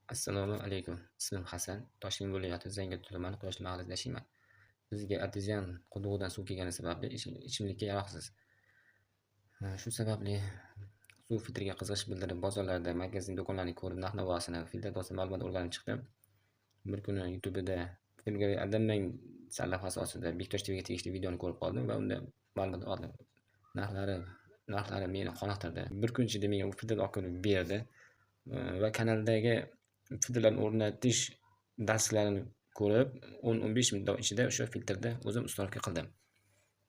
Assalomu alaykum. Ismim Hasan. Toshkent viloyati Zangiota tumani Quyoshli mahallasida yashayman. Bizga artezian qudug'idan suv kelgani sababli ichimlikka yaroqsiz. Shu sababli suv filtriga qiziqish bildirib, bozorlarda, magazin do'konlarni ko'rib, narx-navosini, filtr to'g'risida ma'lumot o'rganib chiqdim. Bir kuni YouTube'da "Filmga aldanmang" sarlavhasi ostida Bektosh TVga tegishli videoni ko'rib qoldim va unda ma'lumot oldim. Narxlari meni qoniqtirdi. Bir kun ichida menga u filtrni olib kelib berdi va kanaldagi filtrlarni o'rnatish darslarini ko'rib, 10-15 minut ichida o'sha filtrni o'zim установка qildim.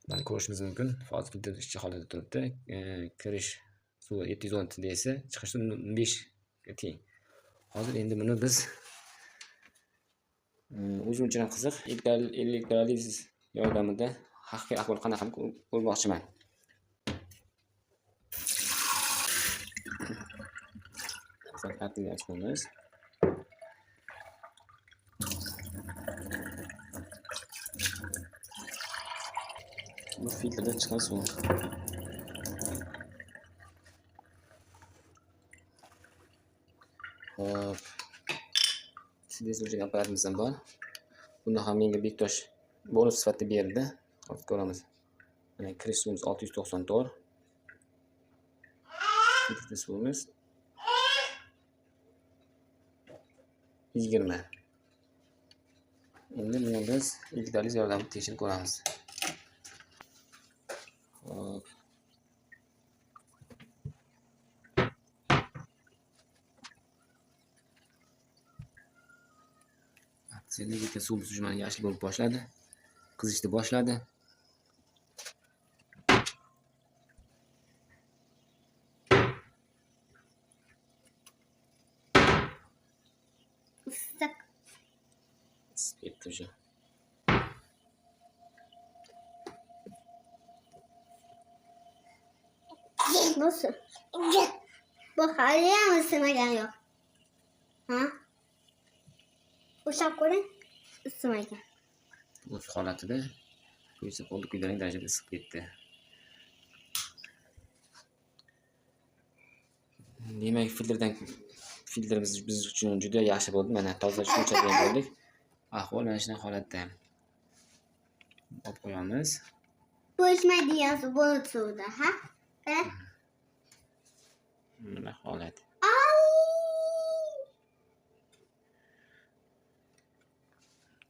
Mana ko'rishimiz mumkin. Hozir filtr ishchi holatda turibdi. Kirish suvi 710 TDS, chiqish suvi 5 ga teng. Hozir endi buni biz o'zim uchun ham qiziq, elektroliz yordamida haqiqiy ahvol qanaqa ko'rmoqchiman. Suvimiz. Bu filtrdan chiqqan suv. Xo'p. TDS o'lchagan apparatimiz ham bor. Buni ham menga Bektosh bonus sifatida berdi. Hozir ko'ramiz. Mana kirish suvimiz 694. Filtrda suvimiz 20. Endi buni biz elektroliz yordamida tekshirib ko'ramiz. Xo'p. Senlikda suvimiz mana yashil bo'lib boshladi. Qizishni boshladi. Issiq. Isib ketdi уже. Nasıl? Bu haliyam isimagan yo'q. Ha? Ushlab ko'ring. Isimagan. O'z holatida kuysa qo'lni kuydiradigan darajada isib ketdi. Demak, filtrimiz biz uchun juda yaxshi bo'ldi. Mana toza suv ichadigan bo'ldik. Ahvol mana shunday holatda. Olib qo'yamiz. Bu ichmaydigan suv bo'ldi suvda, ha? Ha? Mana holat. Ay!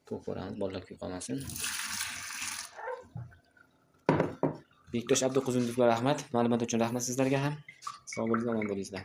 To'q ko'ramiz, bolalar kuyib qolmasin. Bektosh Abduquzundovga rahmat. Ma'lumot uchun rahmat sizlarga ham. Sog' bo'linglar, omon bo'linglar.